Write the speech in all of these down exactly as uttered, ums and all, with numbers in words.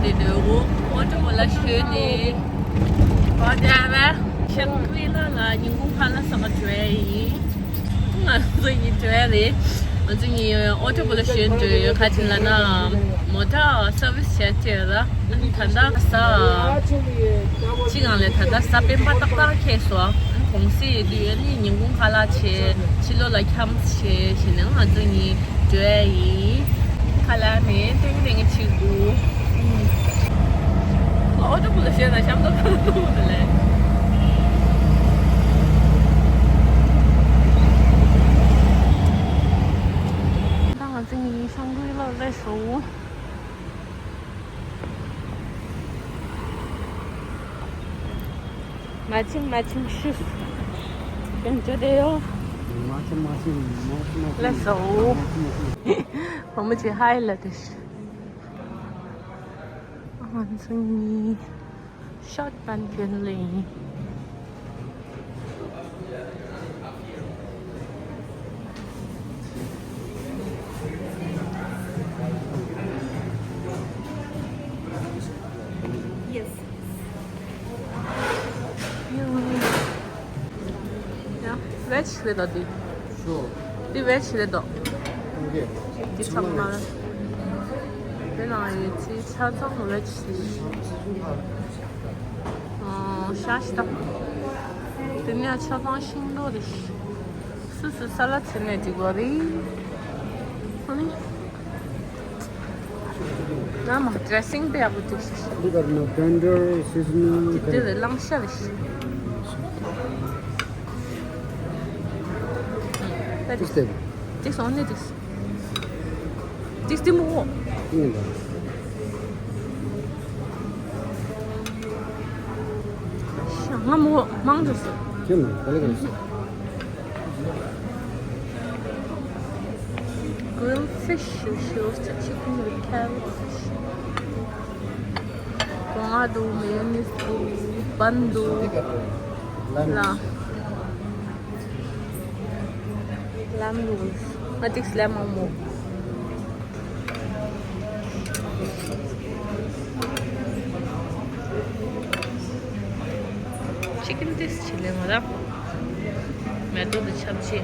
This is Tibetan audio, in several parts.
དེ་འདྲའི་འོ་ཨོ་ཊོ་པོ་ལ་ཞོན་ནས་བ་དེ་ཨ་བ་ཤང་ཀྲི་ལ་ལ་ཉིན་གུང་ཁ་ལག་ཟ་ག་འགྲོ་ཡ་ཡིན། ང་ཚོ་ཡིན་འགྲོ་ཡ་རེད། ང་ཚོ་ཡིན་ཨོ་ཊོ་པོ་ལ་ཞོན་འགྲོ་ཡོད། ག་ཅི་ལ་ན་མོ་ཊ་སར་བི་སི་བྱས་བྱས་ལ་ད་ལྟ་ས་ཅི་གང་ལས་ད་ལྟ་ས་སྤེན་པ་ཏག་ཏག་ཁེལ་སོང་། གུང་སེང་དུས་ཡོད་ནི་ཉིན་གུང་ཁ་ལག་བྱས་ཕྱི་ལོགས་ལ་འཁྱམས་བྱས་བྱས་ནས་ང་ཚོ་ཡིན། འགྲོ་ཡ་ཡིན། ཁ་ལག་ནས་ཏེང་ཏེང་ཆིག་འདུག་ཨོ་ཊོ་པོ་ལ་བཤད་ན་ཤམ་ཐབས་ཁ་ཐུག་ལ་ལས། ད་ང་ཚོ་ངའི་ཤང་གུའི་ལ་སླེབས་སོང་། Matching matching shoes. Can today, oh. Matching matching, matching matching. Let's go. Matching matching. How much is high like this? Handsome. Short pant can lay. Yes. ཡ། བེཇ་རེད་ད་འདི། འདི་བེཇ་རེད་ད། འདི་ཚང་མ། འདི་ནང་ཡོད་ཚེ་ཆ་ཚང་བེཇ་རེད། ཨོ་ཤ་ཤི་ད། འདི་ནས་ཆ་ཚང་ཤིང་ཏོག་རེད། སུ་སུ་ས་ལ་ཚེ་ནས་འགྲིག་པ་རེད། ཨ་ནི། ང་མ་ཌེ་རེ་སིང་དཔེ་ཡག་པོ་འདུག་ཤག་འདི་གར་ན་བྷེན་ཌར་སི་ཛི་ནིང་འདི་དེ་རེད་གླང་ཤ་རེད་ཤག་ཏིག་སྟེ། ཏིག་སོང་ནི་ཏིག་ཏིག་སྟེ་མོ། ཡིན་ད། ཤ་ང་མོ་མང་དུ་སོ། ཁྱོད་ནི་ག་ལེ་ག་ལེ་སོ། Grilled fish, she roasted chicken with carrots. Fish. Konga do, mayonnaise do, bun do. La. Lamb noodles. Atik lamb mo. Chicken taste chili ngora. Medo de chapchi.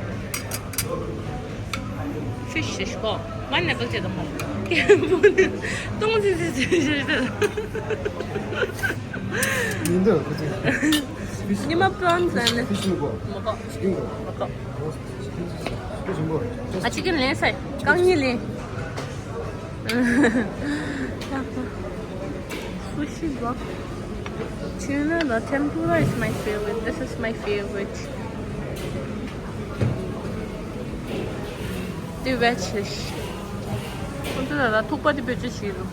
Fish is ko. Man na ko che dong. Tong si si si si. Nindo ko che. Nima prawns and fish mo ko. Mo ko. Chicken ko. Mo ko. Fish mo ko. A chicken le sai. Kang ni le. Sushi block. Tuna, the tempura is my favorite. This is my favorite. The veg is. ཁོང་ཚོ་ལ་ཐུག་པ་དེ་བེད་སྤྱོད་བྱེད་རོགས།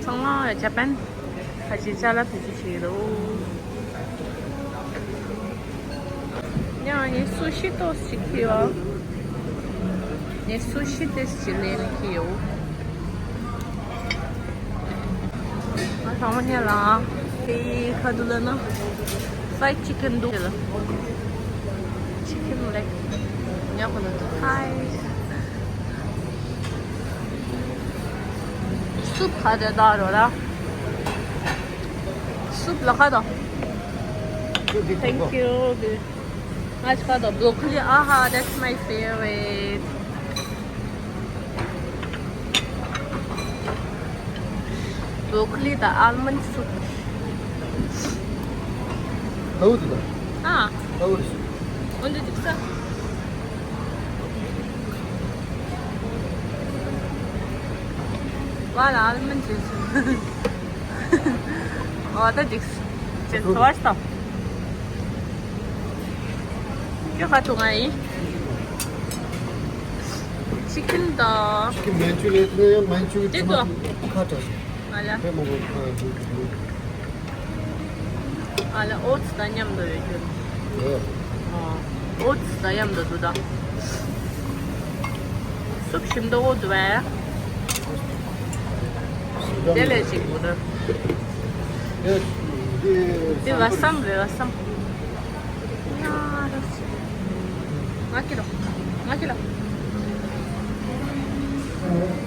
ཚང་མ་ཇ་པན་ཁ་ཆེ་ཅ་ལག་བེད་སྤྱོད་བྱེད་རོགས། ཡང་ངས་སུ་ཤི་ཏོག་ཙམ་ཅིག་ཁྱེར་བ། ངས་སུ་ཤི་ཏོག་ཙམ་ཅིག་ལེན་ནས་ཁྱེར་ཡོད། ང་ཚང་མ་ཉལ་ལ། དེ་ཁ་འདུག་ལ་ན། fried chicken འདུག་ལ། chicken leg ཉག་པོ་ལ་འདུག་ཧའི། སུབ་ཁ་དེ་ད་རོ་ར། སུབ་ལ་ཁ་དོ། Thank you. ང་ཆ་དོ་broccoli. ཨ་ཧ། That's my favorite. Broccoli དང་almond soup. ལའུ་དུ་ཨ། ལའུ་རེད། འོན་ཏེ་འདུག་ས། ཝ་ལ་almond juice. ཨོ་ད་འདུག་ས། ཅན་ཚོ་བར་སྟོང་། ཁྱོད་ཁ་ཐུག་ང་ཡིན། chicken དང་། chicken མན་ཅུ་རི་ཡན་ཡང་མན་ཅུ་རི་དེ་ཚོ། ཁ་བྲལ་སོང་། ང་ལ། དེ་མང་པོ་ཁ་ཐུག་ཐུག་ང་ལ་oats དང་མཉམ་དུ་ཡོད་རྒྱུ། ཨོ། oats དང་མཉམ་དུ་འདུག་ད། སུབ་ཞིམ་འདུག་འོ་འདུག་བས། དེ་ལས་ཅིག་འདུག་ད། དེ་བ་སམ་རེད་བ་སམ། ང་ཀི་ལོ། ང་ཀི་ལོ། ང་ཀི་ལོ།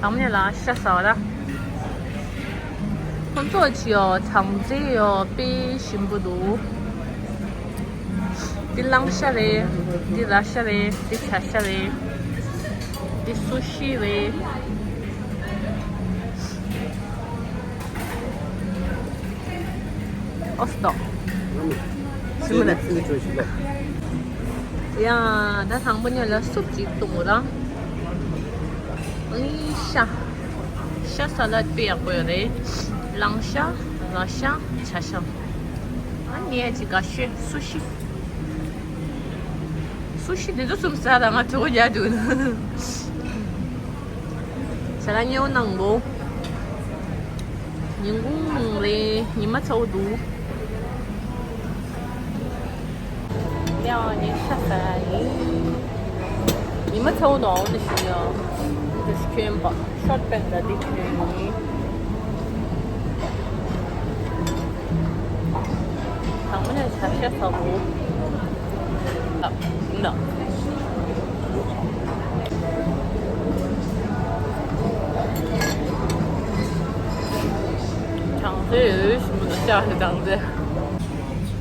ཨ་མ་ལ་ཤ་ཟ་བ་ལ། ཁོང་ཚོ་ཅི་ཡོད། གྲང་རྩེད་ཡོད། དཔེ་ཞིམ་པོ་འདུག། འདི་གླང་ཤ་རེད། འདི་ར་ཤ་རེད། འདི་བྱ་ཤ་རེད། འདི་སུ་ཤི་རེད། ཨོ་སྟོ། ཞིམ་པོ་རེད། ཡ། ད་དང་པོ་ཉོ་ལ་སུབ་ཅིག་བཏུང་ར། ཨ་ནི་ཤ། ཤ་ས་ལད་དཔེ་ཡག་པོ་ཡོད་རེད། གླང་ཤ། ར་ཤ། བྱ་ཤ། ཨ་ངས་ཅིག་ག་ཤོད། སུ་ཤི། སུ་ཤི་དེ་ཚོ་གསུམ་ཟ་ར་ང་གྲོད་ཁོག་རྒྱགས་འདུག། ཞལ་ལག་ཉོ་གནང་གོ། ཉིན་གུང་རེད། ཉི་མ་ཚ་བོ་འདུག། ཡང་ཉིན་ཤ་ཟ་ཡ་ཡིན། ཉི་མ་ཚ་བོ་འདུག། འོ་ན་ཞིག་ཡོད། འདི་གྱོན་པ་ཤོར་པན་ད་འདི་གྱོན་ཡིན། དང་པོ་ནས་བྱ་ཤ་ཟ་གོ། ན། གྲང་ཚོད་ཡོད་ཞིམ་པོ་ན་ཤ་ཧེ་གྲང་ཚོད།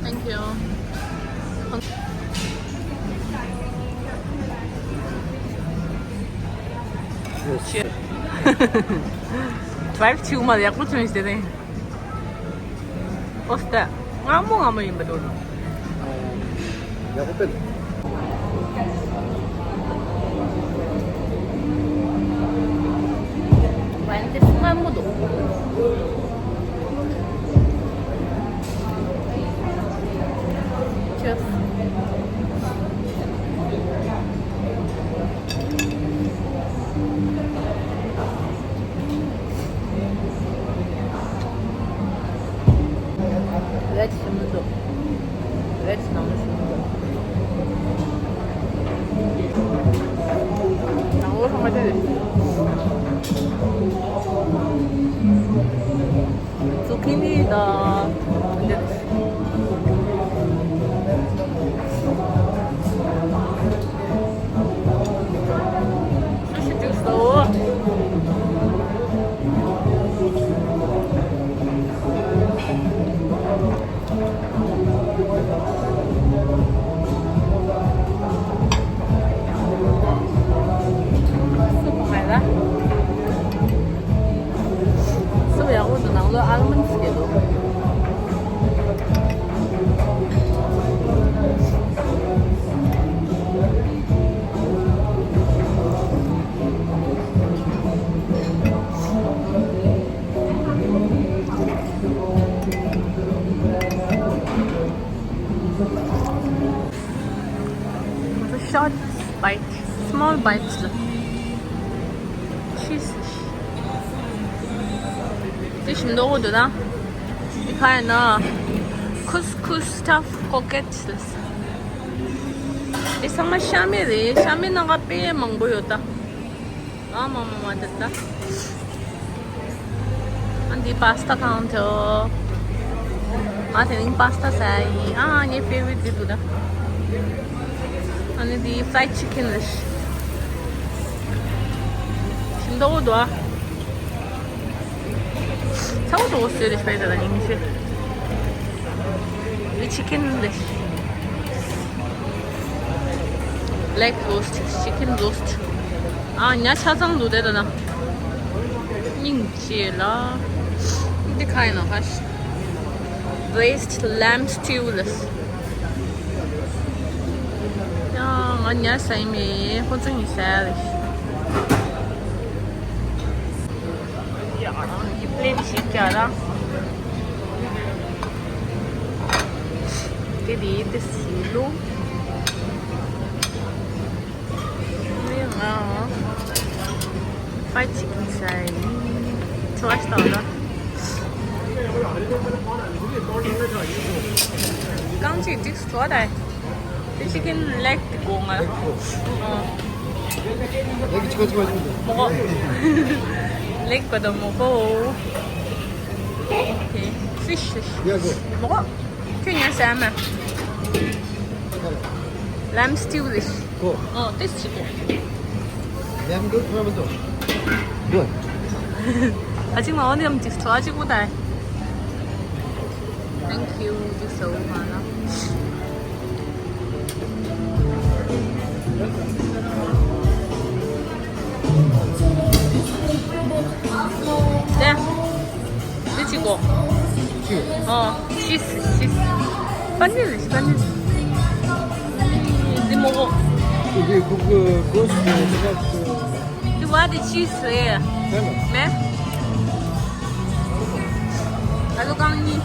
Thank you. Drive ཐུབ་མ་ཡག་པོ་བྱུང་ཞེས་དེ། ཨོ་སྟེ། སྔ་མོ་སྔ་མོ་ཡིན་པ་འདུག། ཡག་པོ་དཔེ་འདུག། ཝན་དེ་སྔ་མོ་འདུག། ཅི། Veg ཞིམ་པོ་འདུག། Veg ནང་ལ་ཞིམ་པོ་འདུག། ནང་ལོགས་ཚང་མ་དེ་རེད། ཛུ་ཁི་ནི་དང་འདི། སུ་ཤི་འཇུག་སོ། སུ་ཡག་པོ་འདུག། ནང་ལོགས་ཨལ་མོན་ཌི་སྐྱེས་འདུག། Short bite, small bites. Cheese. དེ་ཞིམ་མདོག་པོ་འདུག་ན། དེ་ག་ཡིན་ན། Couscous stuffed croquettes. དེ་ཚང་མ་ཤ་མེད་རེད། ཤ་མེད་ནང་ག་དཔེ་མང་པོ་ཡོད་ད། ཨ་མ་མ་མ་དེ་ད། ཨ་འདི་པ་སི་ཏ་ཁང་དུ། ཨ་དེ་རིང་པ་སི་ཏ་ཟ་ཡིན། ཨ་ངའི་ཕེ་ཝ་རི་ཊི་འདི་འདུག་ད། ཨ་ནི་འདི་fried chicken རེད། ཞིམ་མདོག་འདུག་ཨ། ཚ་བོ་འདུག་ཟེར་རེད་པས་ད་ཉིན་ཤས། འདི་chicken རེད། Leg roast, chicken roast. ཨ་ཉ་ཆ་ཚང་འདུག་དེ་ད་ན། སྙིང་རྗེ་ལ། འདི་ག་ཡིན་ནོ་ཧ་ཤི། Braised lamb stew ལ། ཡ་ང་ཉ་ཟ་ཡི་མེད། ཁོ་ཚོ་གཉིས་ཟ་ཡ་རེད། ཡ་ཨ་ནི་པི་ལེ་ཊི་ཞིག་རྒྱག་ར། དེ་དེ་དེ་སུ་ལོ། ང་fried chicken ཟ་ཡི། ཚོ་ཨ་ཤི་ཏང་ལ། རྐང་གཅིག་འགྲིག་སོང་ད། དེ་chicken leg དེ་དགོས་ང་། ཨ། leg ཆེ་ཆེ་ཆེ། མོག་གོ། leg པ་དང་མོག་གོ། Okay, fish, fish. མོག་གོ། ཁྱོད་ཉལ་ས་མ། Lamb stew རེད། གོ། ཨོ་དེ་ཅི་གོ། Lamb དུ་ཐོན་མི་འདུག། Good. ཨ་ཅིག་མ་འོ་ནི་ཡམ་ཅིག་ཐོ་ཨ་ཅིག་པོ་ཏའི། Thank you. ཅིག་སོ་མ་ན། ཏེ། འདི་ཅིག་གོ། ཅི། ཨོ། ཤིས་ཤིས། པ་ནིར་པ་ནིར། འདི་མོ་གོ། འདི་གུ་གུ་གོ་སི་ནེ་ཤ། འདི་བ་འདི་ཅི་སི་རེད། མེ། ཨ་ལུ་རྐང་གཉིས།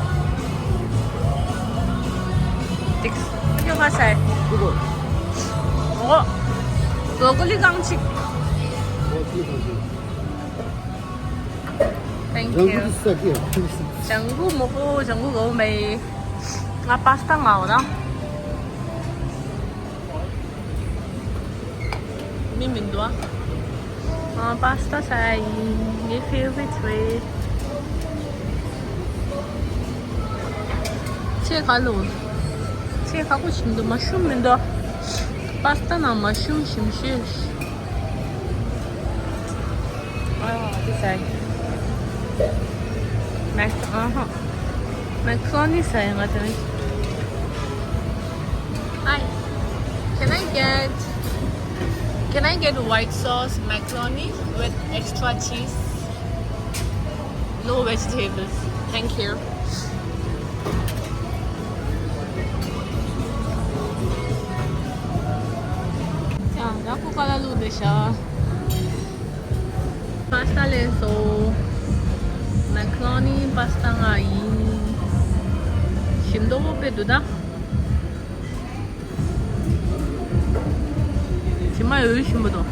ཏིག་ཨ་ཅོ་ཁ་སའི། ཨོ། བོ་ཀོ་ལི་རྐང་གཅིག Thank you. ལྗང་གུ་མོ་པོ་ལྗང་གུ་གོ་མེ། ང་པ་སི་ཏ་ང་འོ་ན། མི་མི་འདུག་ཨ། པ་སི་ཏ་ཟ་ཡ་ཡིན། ངའི་ཕེ་ཝ་རི་ཊི་རེད། ཆེས་ཁ་ལོ། ཆེས་ཁ་ཁོ་ཞིམ་འདུག་མ་ཤུམ་མི་འདུག་པ་སི་ཏ་ནང་མ་ཤུམ་ཞིམ་ཤོས། ཨ་དེ་ཟ་ཡི། མེག་ཨ་ཧ། མེ་ཁ་རོ་ནི་ཟ་ཡི་ང་དེ་ནི། Hi. Can I get, can I get white sauce macaroni with extra cheese? No vegetables. Thank you. ཡང་ཡག་པོ་ཀ་ལ་ལུག་དེ་ཤ། པ་སི་ཏ་ལེན་སོ། མེ་ཁ་རོ་ནི་པ་སི་ཏ་ང་ཡིན། ཞིམ་མདོག་པོ་དཔེ་འདུག་ད། ཇི་མ་ཡོད་ཞིམ་པོ་འདུག་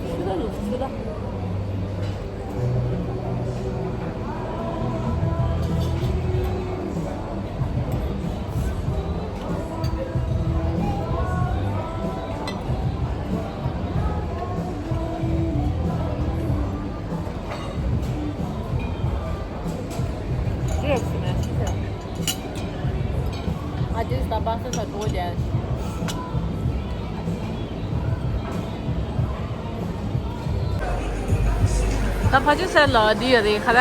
ཤུ་ད་ལུག་ཤུ་ད། ད་ཕ་ཆུ་སེར་ལ་འདི་ཡོད་རེད་ཁ་ལ།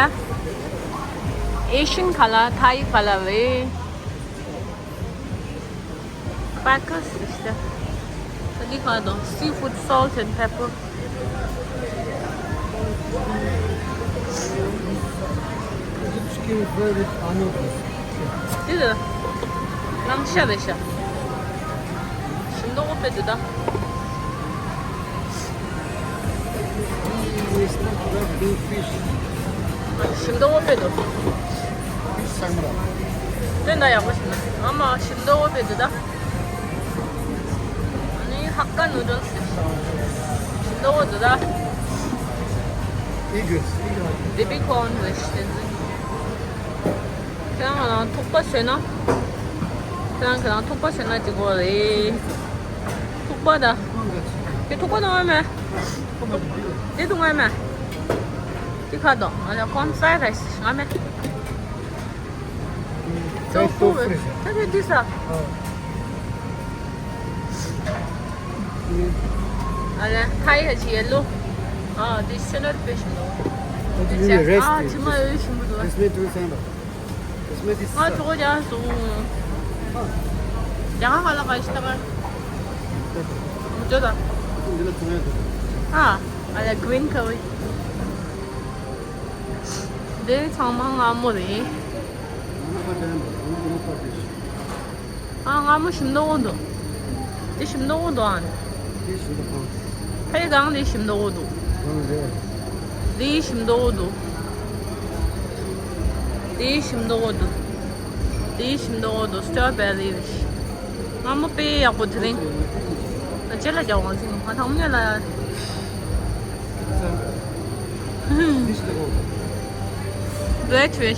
ཨེ་ཤན་ཁ་ལ་ཐའི་ཁ་ལ་རེད། Tacos is the, what do you call those? Seafood, salt and pepper. Chicken fry with onion. དེ་ལ་ནང་ཤ་རེད་ཤ། ཞིམ་མདོག་པོ་དཔེ་འདུག་ད། It's not that big fish. ཞིམ་མདོག་པོ་དཔེ་འདུག Fish sambar. དེ་འདྲ་ཡག་པོ་ཞིག་ན། ཨ་མ་ཞིམ་མདོག་པོ་དཔེ་འདུག་ད། ཨ་ནི་ཧ་ཀ་ནུ་ཌལ་སི་ཞིམ་མདོག་པོ་འདུག་ད། Eagles, eagles. Baby corn རེད་ཤག་དེ་ཚོ། ཁྱེད་རང་ང་རང་ཐུག་པ་བཟོས་ན། ཁྱེད་རང་ཁྱེད་རང་ཐུག་པ་བཟོས་ན་འགྲིག་གོ་རེད། ཐུག་པ་ད། དེ་ཐུག་པ་དང་ཨ་མ། དེ་དུ་ང་མ། དེ་ཁ་དོ་ང་ལ་ཀོན་ཧྥ་རའི་རའི་སི་ང་མ། So cool. Look at this. ཨ་ལ་ཐའི་ཧ་ཅི་ཡེ་ལོ། ཨ་དེ་སེ་ནར་ཕེ་ཤིན་ལོ། What do you mean rest? ཨ་ཅི་མ་ཡོད་ཞིམ་པོ་འདུག This made to samba. This made this. ང་ཚོ་ཀྱང་སོང་། རྒྱ་གར་ཁ་ལ་ག་ཞིག་ལྟ་གར། མི་འདོད་ད། འདི་ལ་ཚོང་ཡ་འདུག་ཨ་ཨ་ལ་གི་རིན་ཁ་བའི། འདི་ཚང་མ་མངར་མོ་རེད། ཨ་མངར་མོ་ཞིམ་མདོག་པོ་འདུག་འདི་ཞིམ་མདོག་པོ་འདུག་ཨ། ཕའི་གང་འདི་ཞིམ་མདོག་པོ་འདུག་འདི་ཞིམ་མདོག་པོ་འདུག་འདི་ཞིམ་མདོག་པོ་འདུག་འདི་ཞིམ་མདོག་པོ་འདུག་སི་ཊོ་བེ་རི་རེད། མངར་མོ་དཔེ་ཡག་པོ་དེ་རིང་། ང་ལྕེ་ལ་རྒྱག་འོང་ཟིན་ང་ཐང་མོ་ལ། རེད་བེ། རྒྱ་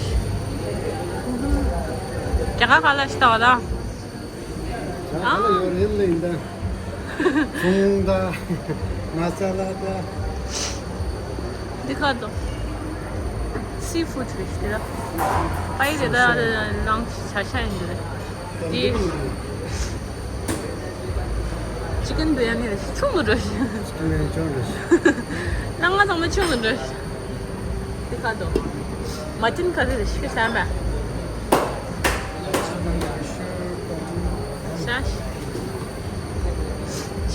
གར་ཁ་ལ་ཤི་ཏག་ད། ཨ་ཡོ་རེད་ལེ་འདི། ཚོང་ད། མ་ས་ལ་ད། འདི་ཁ་དོ། སི་ཕུད་རེད་ཤི་ད། པའི་རེད་ད་ལང་ཆ་ཆ་ཡིན་འདི་རེད། འདི། ཅི་ཀན་བི་རི་ཡ་ནི་རེད་ཤི། ཆུང་དུ་འགྲོ་ཤི། ཅི་ཀན་བི་རི་ཡ་ནི་ཆུང་དུ་འགྲོ་ཤི། ནང་ང་ཚང་མ་ཆུང་དུ་འགྲོ་ཤི། དེ་ཁ་དོ། མ་ཏིན་ཁ་རི་རེད་ཤི་ཟ་མ། ཤ་ཤ།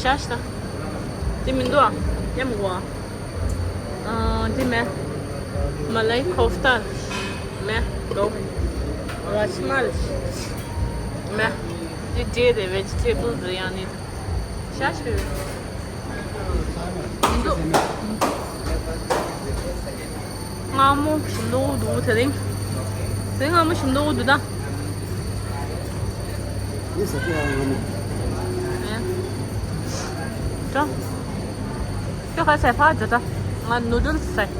ཤ་ཤ། དེ་མི་འདུག་ཨ། ཡ་མི་གོ་ཨ། ཨ། དེ་མེད། མ་ལའི་ཁོབ་ཏ་མེད་དོ། ར་ཇ་མ་མེད། དེ་འབྲས་དེ་བེ་ཇི་ཊེ་བལ་བི་རི་ཡ་ནི། ཤ་ཤ་ཡོད། མི་འདུག་མངར་མོ་ཞིམ་མདོག་འདུག་དེ་རིང་། དེ་རིང་མངར་མོ་ཞིམ་མདོག་འདུག་ད། ཡིན་ཟེར་ཁྱོད་རང་ངོ་མ། ཨེ། ཅོ། ཁྱོད་ག་ཚད་ཕར་འགྲོ་ད། ང་ནུ་ཌལ་སི་ཟ།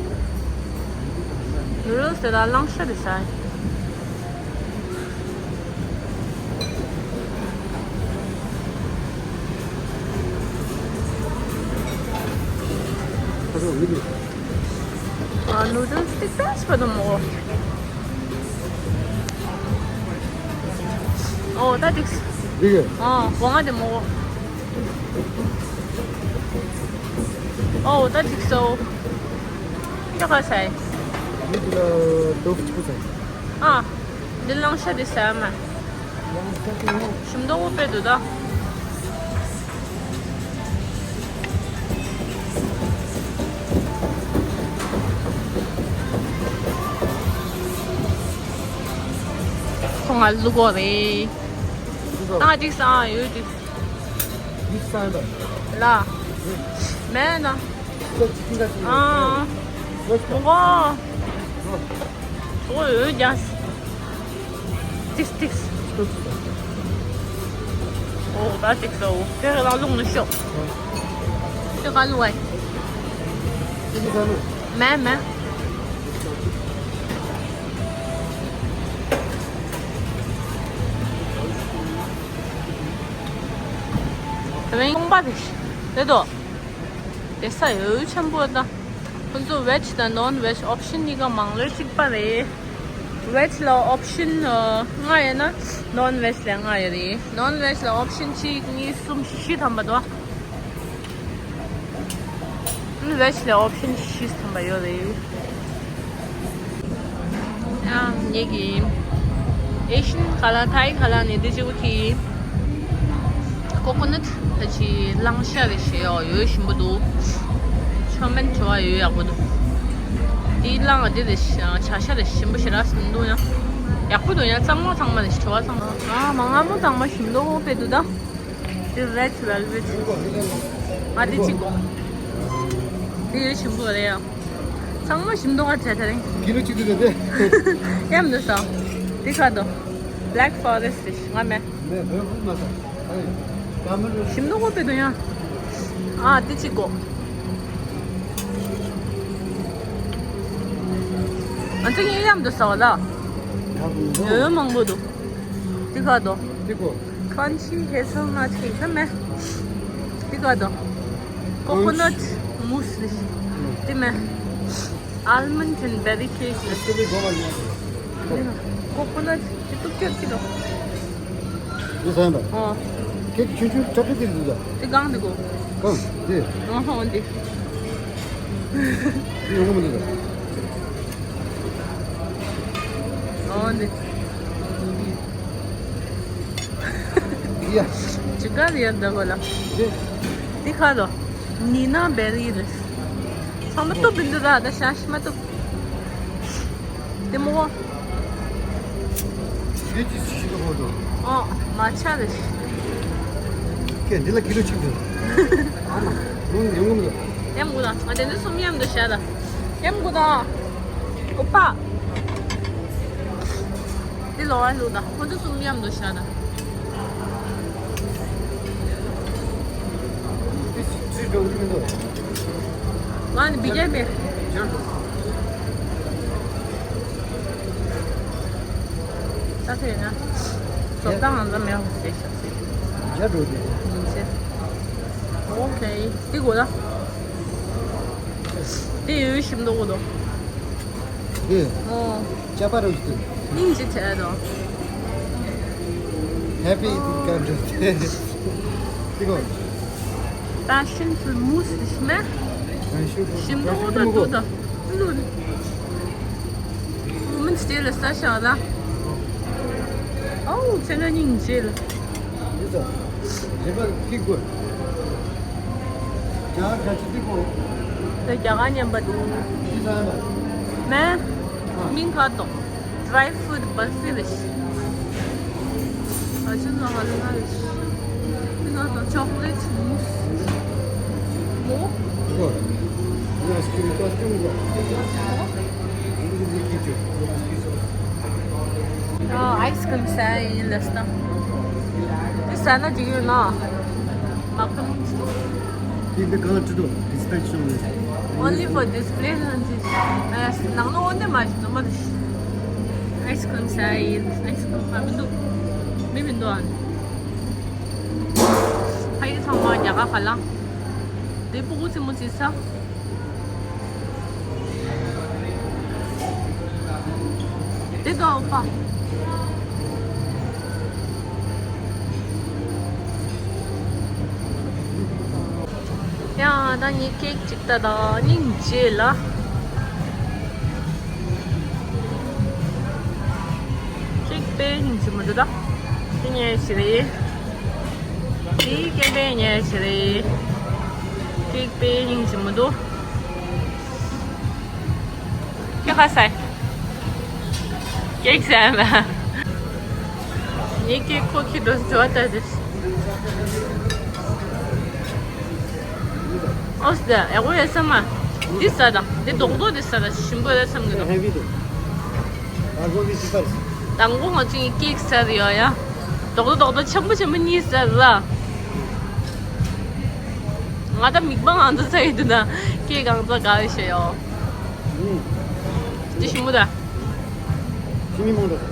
ནུ་ཌལ་སི་དེ་དང་གླང་ཤ་དེ་ཟ། ཁ་སང་མི་འདུག་ཨ། ནུ་ཌལ་སི་ཏིག་ཏིག་པ་དང་མོ། ཨོ་ད་ཏིག་འདི་གས། ཨ། སྒོ་ང་དེ་མོ། ཨོ་ད་ཏིག་སོ། ཁྱོད་ག་ཚད། མི་འདི་ལ་ཏོག་གཅིག་པུ་ཚད། ཨ། འདི་གླང་ཤ་དེ་ཟ་མ། ཞིམ་མདོག་དཔེ་འདུག་ད། ཁོ་ང་ལུག་གོ་རེད། ཨ་ཅིག་ས་ཡོད་ཅིག་མི་ས་ཡོད་ལ། མེད་ན། ཨ། མོ་གོ་ཨོ་ཡོད་ཀྱང་། ཏིག་ཏིག་ཨོ་ད་ཏིག་ཏོ་དེ་རང་ལུང་ནས་ཤོག་དེ་ག་ལུང་བའི། མེད་མེད། དེ་རིང་ཁང་པ་དེ་དེ་དོ། དེ་ས་ཡོད་ཆེན་པོ་ད། ཁོང་ཚོ་བེ་ཇི་དང་ནོན་བེ་ཇི་ཨོབ་ཤན་གཉིས་ཀ་མང་ལོས་གཅིག་པ་རེད། བེ་ཇི་ལ་ཨོབ་ཤན་ལྔ་ཡོད་ན་ནོན་བེ་ཇི་ལ་ལྔ་ཡོད་རེད། ནོན་བེ་ཇི་ལ་ཨོབ་ཤན་གཅིག་གཉིས་གསུམ་བཞི་བཞི་ཐམ་པ་འདུག་ཨ། བེ་ཇི་ལ་ཨོབ་ཤན་བཞི་བཞི་ཐམ་པ་ཡོད་རེད། ཡང་ངེད་ཀྱི་ཨེ་ཤན་ཁ་ལག་ཐའི་ཁ་ལག་ནས་འདི་ཅིག་གི་ཀོ་ཀོ་ནཊ་ད་ཅི་གླང་ཤ་རེ་བཞེས་ཡོད། ཡོད་ཞིམ་པོ་འདུག་ཆོ་མེན་བྲོ་བ་ཡོད་ཡག་པོ་འདུག་འདི་གླང་འདི་རེ་བྱ་ཤ་རེ་ཞིམ་པོ་ཞེ་དྲག་མི་འདུག་ཡང་ཡག་པོ་འདུག་ཡང་གཙང་མ་གཙང་མ་རེ་བྲོ་བ་གཙང་མ། ཨ་མ་མངར་མོ་གཙང་མ་ཞིམ་མདོག་དཔེ་འདུག་ད། འདི་རེད་ཝེལ་ཝེཊ། ང་འདི་གཅིག་དགོས། འདི་ཡོད་ཞིམ་པོ་རེད་ཡ། ཚང་མ་ཞིམ་མདོག་ཁ་བྲལ་ད་རིང་། ཀི་ལོ་གཅིག་དུ་རེད་དེ། ཡ་མི་འདུག་ས། འདི་ཁ་དོ། བྷེ་ལེག་ཕོ་རེ་སི་ཊི་ང་མེད། མེད་བོད་ཁུག་མ་ས། ཨ་ཡི། ད་མི་རེད། ཞིམ་མདོག་དཔེ་འདུག་ཡ། ཨ་འདི་གཅིག་དགོས། ང་ཚོ་ཡིན་ཡ་མི་འདུག་ས་བ་ལ། ཡ་མི་འདུག་ཡོད་ཡོད་མང་པོ་འདུག་འདི་ཁ་དོ། འདི་དགོས། Crunchy hazelnut cake ན་མེད། འདི་ག་དང་། Coconut mousse ནི། འདི་མེད། Almond and berry cake ནི། Coconut དེ་ཏུག་ཅག་གི་དང་། འདི་ཟ་ཡང་དང་། ཨོ། ཁེག་ཆུང་ཆུང་ཅག་ཅག་དེ་འདུག་ད། འདི་གང་འདི་གོ། གང་འདི། ཨོ་ཧོ་འདི། འདི་ཡོང་གི་མི་འདུག་ད། ཨོ་འདི། ཡ། ཅི་ག་རེད་ཡ་འདི་གོ་ལ། འདི། འདི་ཁ་ལོ། ནི་ན་བེ་རི་རེད། ཚང་མ་ཏོ་བིན་དུ་ར་ད་ཤ་ཤི་མ་ཏོ། དེ་མོ། ཡོད་ཅི་ཤི་ཤི་གོ་དོ། ཨོ་མ་ཆ་རེད། ཀེ་འདི་ལ་ཀི་ལོ་གཅིག་འདུག་ཨ་མ། ལུང་ཡོང་གི་མི་འདུག་ཡམ་གུ་ད་ང་དེ་འདི་གསུམ་ཡམ་འདུག་ཤ་ད། ཡམ་གུ་ད། ཨོ་པ། འདི་ལོ་བ་ལུག་དང་ཁོ་ཚོ་གསུམ་མཉམ་དུ་བཞག་དང་། ང་ནི་བི་ཇེ་མེད། ས་ཐོས་ན། ཟོག་དང་ང་ཚོ་མེད་ཧོ་ཟེར་ཤག་ཟེར། ཇ་འགྲོ་རྒྱུ། ཡིན་ཟེར། ཨོ་ཁེ། འདི་གོ་ད། འདི་ཡོད་ཞིམ་མདོག་གོ་དོ། འདི། ཨོ། ཅ་པ་རུ་ཏི། ནིང་ཅི་ཆེ་དོ། Happy Country། འདི་གོ། Passion fruit mousse is me. Passion fruit. Shim do da du da. Lu. Women still is such a da. Oh, chena ning jil. This one. Never keep good. Kya kya chiti ko. The jaga nyam ba du. This one. Me. Min ka to. Dry fruit barfi. Acı da hala. Chocolate mousse. Mo? Go. Biraz kuru kaskım go. Ice cream sen lasta. Sana diyor na. Bakın. Keep the color to do. Inspection. Only for display. Nang no onde maj no maj. Ice cream sa ice cream pa mi do. Mi mi do an. Hai thong ma ya ka kala. De bu ku ti mu ti sa. De do pa. ཡང་ད་ངས་ཀེག་ཅིག་ལྟ་དང་སྙིང་རྗེ་ལ། ཀེག་དཔེ་སྙིང་རྗེ་མི་འདུག་ད་དེ་ཉལ་ཞིག་རེད། དེའི་ཀེག་དཔེ་ཉལ་ཞིག་རེད། ཀེག་དཔེ་སྙིང་རྗེ་མི་འདུག་ཁྱོད་ཁ་སའི། ཀེག་ཟ་ན། ངས་ཀེག་ཁོ་ཁྱི་དོ་ཟོ་ལྟ་དེ། ཨོ་སི་ད་ཨེ་གོ་ཡ་ས་མ། འདི་ཟ་དང་འདི་རྡོག་རྡོག་འདི་ཟ་དང་ཞིམ་པོ་ཡ་བསམ་གི་འདུག་དང་པོ་ང་ཚོས་ཀེག་ཟ་རེ་ཡོད་ཡ། རྡོག་རྡོག་རྡོག་རྡོག་ཆེན་པོ་ཆེན་པོ་གཉིས་ཟ་ར། ང་ད་མིག་པང་ཨང་ཚོ་ཚ་ཡི་འདུག་ན་ཀེག་ཨང་ཚོ་དགའ་བའི་ཤེས་ཡོ། ཅི་ཞིམ་པོ་ད། ཅི་མི་མང་འདུག་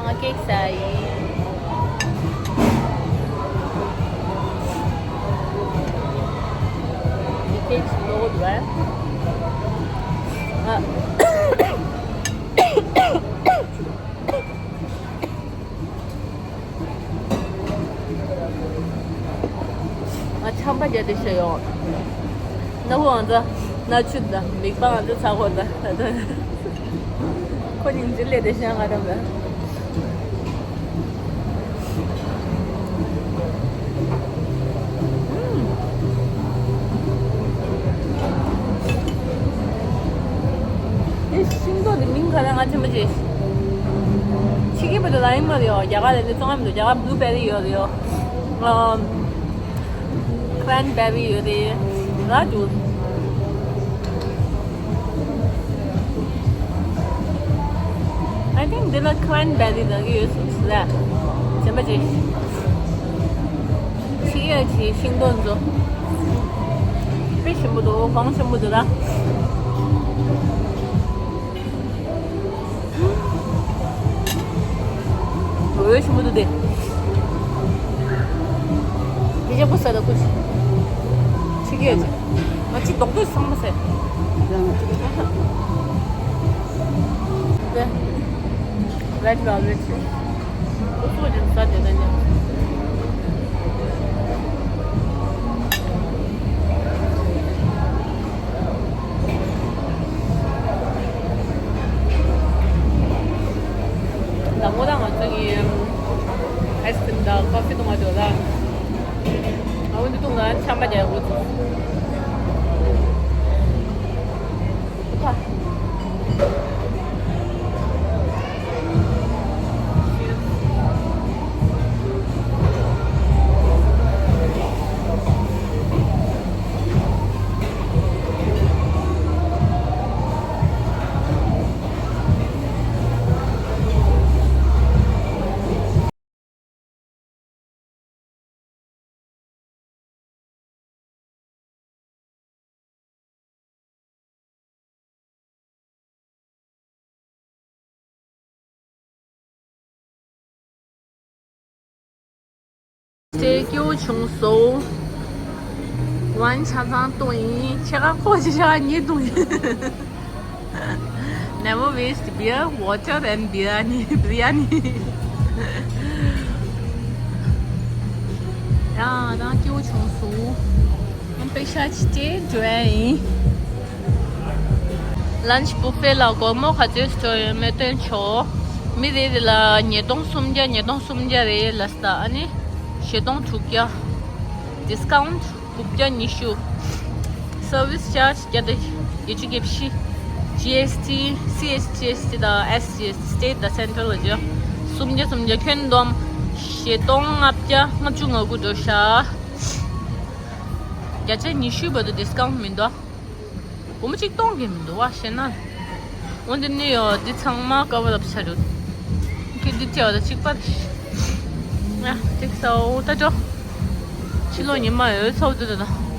ང་ཀེག་ཟ་ཡི། ཀེག་ཟ་ལོ་འདུག་ཨ། ང་ཆམ་པ་རྒྱག་དེ་ཤེས་ཡོང་། སྣ་བུག་ཨང་ཚ་སྣ་ཆུ་དང་མིག་པང་ཨང་ཚ་ཚ་གོ་ད། ཁོ་ཉིན་ཅི་ལས་དེ་ཤེས་ང་རང་ལ། དེ་ཤིང་ཏོག་དེ་མིང་ག་རེ་ང་ཆེན་པོ་ཅིག་ཕྱི་རྒྱལ་བ་དུ་ལ་ཡིན་མ་རེད་ཡོ། རྒྱ་གར་ལ་དེ་ཚོང་ཨ་མི་འདུག་རྒྱ་གར་བླུ་བེ་རི་ཡོད་རེད་ཡོ། ཨམ། ཁྲེན་བེ་རི་ཡོད་རེད། ར་འདུག I think འདི་ལ་ཁྲེན་བེ་རི་ལབ་ཀྱི་ཡོད་སྲིད་ལ། ཆེན་པོ་ཅིག་ཕྱི་རྒྱལ་གྱི་ཤིང་ཏོག་ཚོ། དཔེ་ཞིམ་པོ་འདུག་གང་ཞིམ་པོ་འདུག་ད། འོད་ཞིམ་པོ་འདུག་དེ། དེ་ཅག་པོ་ཟ་ད་ཁུ་ཤི། ཕྱི་རྒྱལ་གྱི། ང་ཅི་རྡོག་རྡོག་ཚང་མ་ཟ། དེ། Red velvet ཞིག་ཁོ་ཚོ་ཀྱང་ཟ་དེ་ད་ཉམས། དང་པོ་དང་ང་ཚོ་གི་ཨའི་སི་ཀྲིམ་དང་ཀོ་ཕི་འཐུང་བ་དེ་ལ། ཨ་འོ་འདི་འཐུང་ན་ཆམ་པ་རྒྱག་དགོས་ཚུལ། སྟེ་སྐྱིད་པོ་བྱུང་སོང་། ཝའིན་ཆ་ཚང་བཏུང་ཡིན། ཕྱེད་ཀ་ཁོག་ཅིག་ཕྱེད་ཀ་གཉིས་བཏུང་ཡིན། Never waste beer, water and biryani, biryani. ང་རང་སྐྱིད་པོ་བྱུང་སོང་། ང་པེ་ཤ་ཅི་ཅེ་འགྲོ་ཡ་ཡིན། Lunch buffet ལ་སྒོར་མོ་ག་ཚོད་སྤྲོད་ཡོད་མེད་སྟོན་ཆོག་མི་རེ་རེ་ལ་ཉིས་སྟོང་སུམ་བརྒྱ། ཉིས་སྟོང་སུམ་བརྒྱ་རེད་ལབ་སོང་། ཨ་ནི་བཞི་སྟོང་དྲུག་བརྒྱ། Discount དགུ་བརྒྱ་ཉི་ཤུ། Service charge བརྒྱ་དང་བརྒྱད་ཅུ་གྱ་བཞི། G S T, C H G S T དང་S G S T, State དང་Central ལ་བརྒྱ། སུམ་བརྒྱ་སུམ་བརྒྱ། ཁྱོན་བསྡོམས་བཞི་སྟོང་ལྔ་བརྒྱ་ལྔ་བཅུ་ང་དགུ་འགྲོ་ཤག་བརྒྱ་ཆ་ཉི་ཤུ་བར་དུ་discount མི་འདུག་སྒོར་མོ་གཅིག་སྟོང་གི་མི་འདུག་བ། ཤེས་ན། འོ་འདི་ནི་ཡོ། འདི་ཚང་མ་cover up བྱ་རུ། ཁྱེད་འདི་བྱས་པ་དང་གཅིག་པ། ཡ། ཐིག་སོ། ད་འགྲོ། ཕྱི་ལོགས་ཉི་མ་ཡོད་ཚོགས་འདུ་དང་།